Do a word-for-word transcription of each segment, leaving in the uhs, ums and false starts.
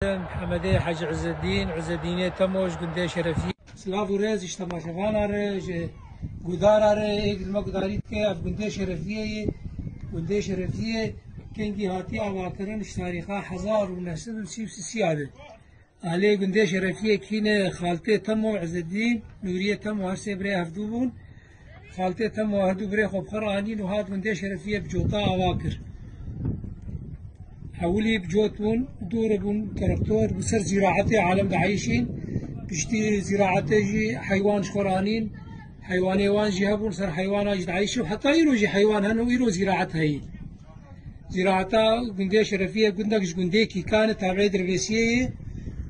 Mihemedê Hecî Îzedîn, Îzedînê Temo ji gundê Şerefiyê. Silav û rêz ji temaşevana re, ji gudara re, ê gilme gudarî dike, ev gundê Şerefiyê ye. Gundê Şerefiyê kengî hatiye avakirin ji tarîxa hezar û neh sed û sî û sê de. Alê gundê Şerefiyê kîne xaltê Temo Îzedîn, Nûriyê Temo her sê birê hevdû bûn. Xaltê Temo herdû birê xwe bi xwe re anîn û hat gundê Şerefiyê bi cota ava kir. Hewilî bi cot bûn, dûr bûn, traktor, bi ser zîraetê alem dieyşîn. Piştî zîraetê jî heywan ji xwe re anîn. Heywanê wan jî hebûn, ser heywana jî dieyşî û heta îro jî heywan hene û îro zîraet heye. Zîraeta gundê Şerefiyê gundek ji gundê Kîkan e, tabiê Dirbêsiyê ye.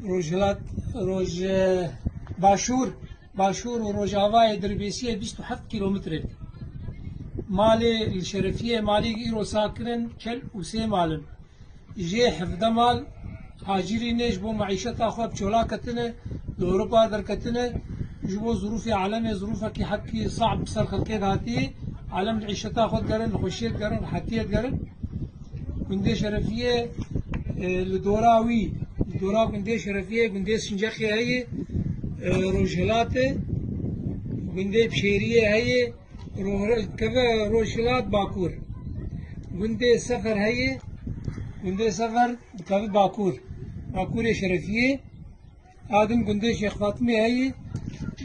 Rojhilat, roj, e, başûr, başûr û rojavayê Dirbêsiyê bîst û heft kîlometre. Malê li Şerefiyê malê îro sakin in, çel û sê mal in. Jê hevdeh mal hacirî ne ji bo meîşeta xwe bi çola ketine, li Ewropa derketine, ji bo zirûfê alemê, zirûfekî hekî sa'b bi ser xelkê de hatiye, alem li îşeta xwe digerin, li xweşiyê digerin, rehetiyê digerin. Gundê Şerefiyê, e, li dora wî, li dora gundê Şerefiyê, gundê Sincexê heye, e, rojhilatê, gundê Bişêriyê heye, ro-, keve rojhilat bakur. Gundê Sefer heye, gundê Sefer dikeve bakur. Bakurê Şerefiyê. Adim gundê Şêx Fatmê heye,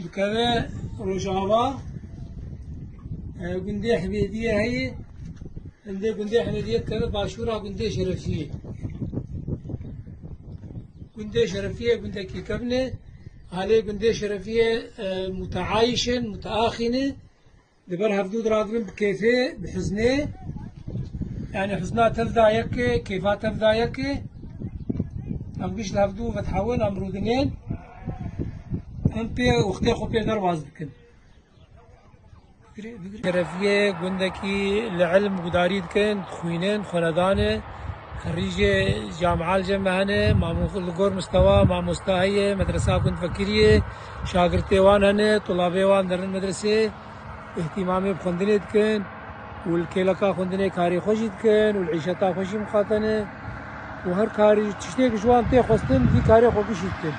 dikeve rojava. E, gundê Hibêdiyê heye, hindê gundê Hibêdiyê dikeve başûra gundê Şerefiyê. Gundê Şerefiyê gundekî kevn e. Alê gundê Şerefiyê, e, muteayîş in, muteaxî ne. Di ber hevdû de radibin bi kêfê, bi hiznê. Yani hizna tev da yek e, kêfa tev da yek e. Em giş li hevdû vedihewin, em rûdinên. Em pê wextê xwe pê derbas dikin. Şerefiyê gundekî li ilm gudarî dikin, dixwînin, xwenedan e. Rîjê camia li cem me hene, mamo-, li gor mistewa mamosta heye, medresa gund vekirî ye, şagirtê wan hene, tulabê wan derin medresê, îhtîmamê bi xwendinê dikin û li kêleka xwendinê karê xwe jî dikin û li îşeta xwe jî miqate ne û her karî tiştê ku ji wan tê xwestin, vî karê xwe gişî dikin.